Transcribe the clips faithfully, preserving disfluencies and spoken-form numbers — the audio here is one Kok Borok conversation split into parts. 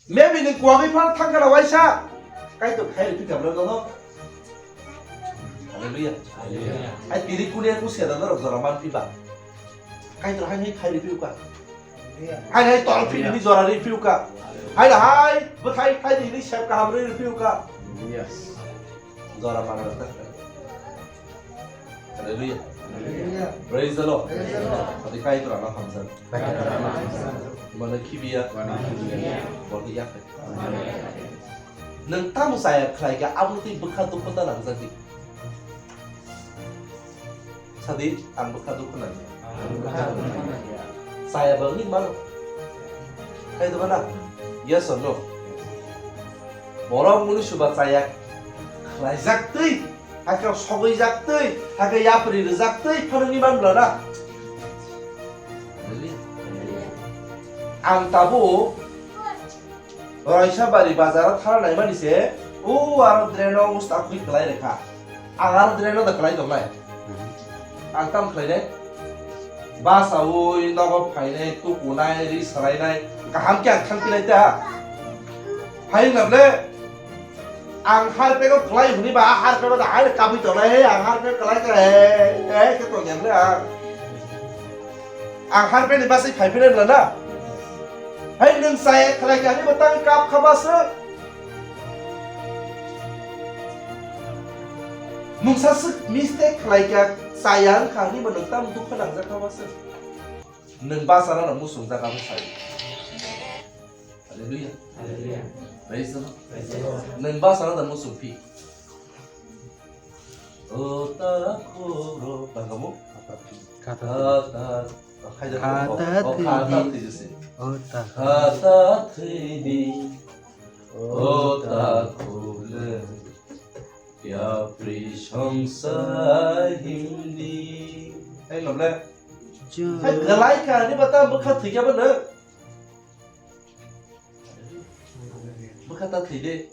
Maybe nwng kuwagwi phano thangkha na waisa. Kaitor khai rwphi kha bwrwi nono. Hallelujah. Hallelujah. Hai tiri kulia ku sedano rok jora man phiba. Kaitor hai hai khai rwphi ka. Hai hai tor phini ni jora rwphi ka. Hai hai bwthai khai ni sep kaham rwphi ka. Yes. Jora man rwkha. Hallelujah. Hallelujah. Praise the Lord. Praise the Lord. Adi Kaitor ano hamjak. Kaitor ano hamjak. Mano khibiya. Mano khibiya. Borok yak. Nwng tamo chaya khlai kha, abo twi bwkha dukhu ta nangjak di. Sadi, ang bwkha dukhu nangya. Ang bwkha dukhu nangya. Chaya ba wngwi mano. Khai dukha na? Yes or no? Borok muni suba chaya khlaijak twi, hakhe sogwijak twi, hakhe yapri rwjak twi, phano wngwi man bwla na? Ang tabuk Roisabari bazar o thana naimani se, o aro drain o usta khwi kwlai rekha. Ang aro drain o da kwlai tongnai. Ang tam khlainai? Basaui nogo phainai, tukunai, ri salainai, kaham khe ang thang pinai ta. Hai wngna ble, ang harpego kwlai hwnwi ba, a harpego da hai kabwi tongnai, he, ang harpego kwlai kha, he, he, khe tongya ble ang. Ang harpeni basai phai phai na na. Hai nwng chaya khlai kha ni batang kap kha ba se. Mungsa se mistake khlai kha chaya wng kha ni bo nwng tam dukha nangjak kha ba se. Nwng basa na musung jaga bo sai. Hallelujah. Hallelujah. Praise the Lord. Praise the Lord. Nwng basa na musung phi. O ta khoro, tangamo? Kata. Kata. Kata. Kata. O, kata thwi di. Thwi di se. O ta. Kata thwi di. O ta khole. Yapri songsa himdi. Hey, noble. Hey, galai ka, ni bata bwkha thwi kya ba na? Bwkha ta thwi de.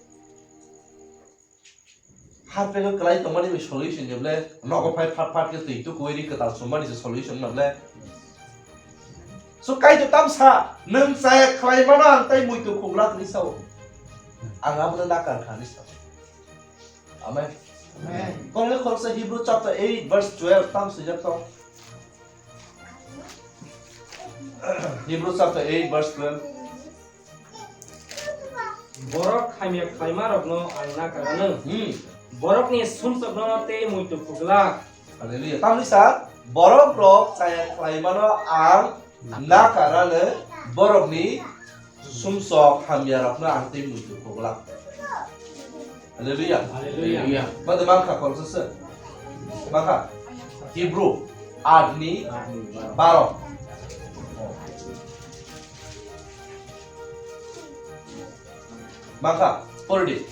Harpego kwlai tongmani bai solution ni ble, nogo phai phat phat khe twi tukuwi ri kwtal summani se solution na ble. So Kaitor tam sa, nwng chaya khlai mano ang tai muitu khuglak ni sao. Ang abono nakar kha ni sao. Amen. Amen. Korle khoroksa Hebrew chapter eight verse twelve tam swijak tong. Hebrew chapter eight verse twelve. Borok hamya khlaima rokno ang nakar anw. Hmm. Borokni sumsokno tei muitu khuglak. Hallelujah. Tamni sa borok rok chaya khlaimano ang nakar anw, borokni sumsok hamya rokno ang tei muitu khuglak. Hallelujah. Hallelujah. Mada mangkha kolsasa. Mangkha. Hebrew aat ni baro. Mangkha. Pordi.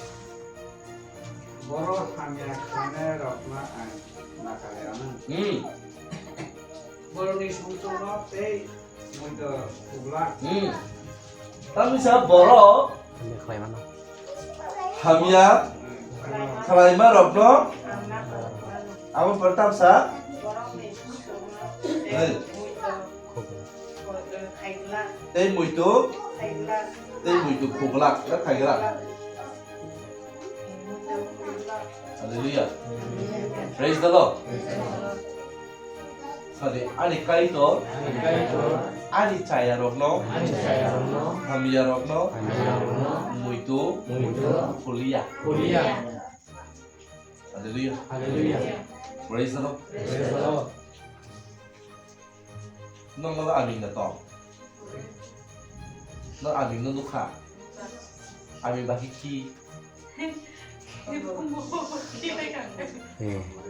Borok hamya khlainai rokno ang nakar anw. Hmm. Borokni sumsokno tei muitu khuglak. Hmm. Tamni sa borok hamya khlaima rokno. Abo por tamsa. Hey. Tei muitu. Tei muitu khuglak. Khuglak. Hallelujah. Praise the Lord. Sadi, ani Kaitor, ani chaya rokno, hamya rokno, muitu, khuliya. Hallelujah. Praise the Lord. Nokno aming da tong. No aming no nukha. Aming baki ki. Eh.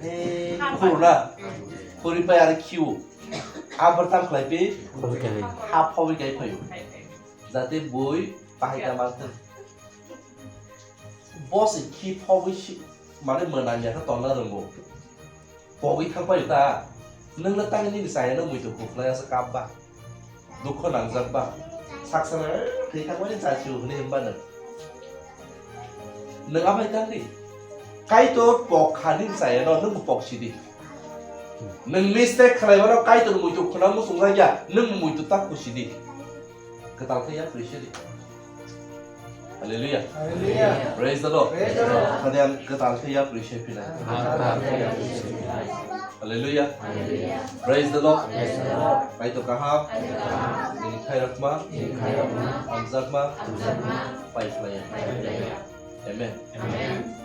Eh, khuru na. Khuri pai ari kiu. Abar tam khlai pi. Khuri kai. Ha phawi kai phayu. Jate bui pahai ta mangthang. Boss ki phawi si mane mwnang ya tongna rwngo. Pogwi thangpai ta. Nwngno tangni nini chayano muitu khuklai asa kap ba. Dukho nangjak ba. Saksana, eh, thwi thangmani chachio hwnwi hwnba nwng. Nwng abai tangdi. Kaitor pok kha nini chayano nwng pok sidi. Nwng mistake khlaimano Kaitor muitu khuna muchungjak ya, nwng muitu ta khusidi. Kwtal khe ya khusidi. Hallelujah. Hallelujah. Praise the Lord. Praise the Lord. Khade ang kwtal khe yapri se philai. Hallelujah. Hallelujah. Praise the Lord. Praise the Lord. Kaitor kaham. Kaitor kaham. Nini khairokma. Nini khairokma. Hamjakma. Hamjakma. Pai phlaiya. Pai phlaiya. Amen. Amen.